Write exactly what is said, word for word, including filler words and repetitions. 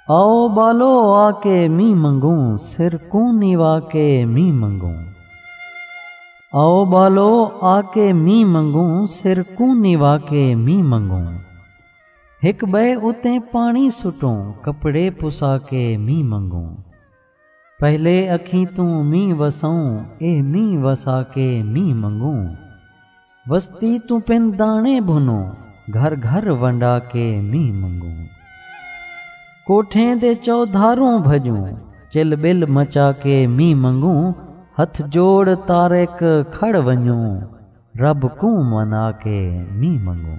آؤ ٻالو آ کے مینہ منگوں، سر کوں نیوا کے مینہ منگوں۔ آؤ ٻالو آ کے مینہ منگوں، سر کوں نیوا کے مینہ منگوں۔ ہک ٻئے اتے پاݨی سٹوں، کپڑے پسا کے مینہ منگوں۔ پہلے اکھیں توں مینہ وساؤں، اے مینہ وسا کے مینہ منگوں۔ وستی توں پن داݨے بھنوں، گھر گھر ونڈا کے مینہ منگوں۔ کوٹھیں دے چودھاروں بھڄوں، چل ٻل مچا کے مینہ منگوں۔ ہتھ جوڑ طارق کھڑ ونڄوں، رب کوں منا کے مینہ منگوں۔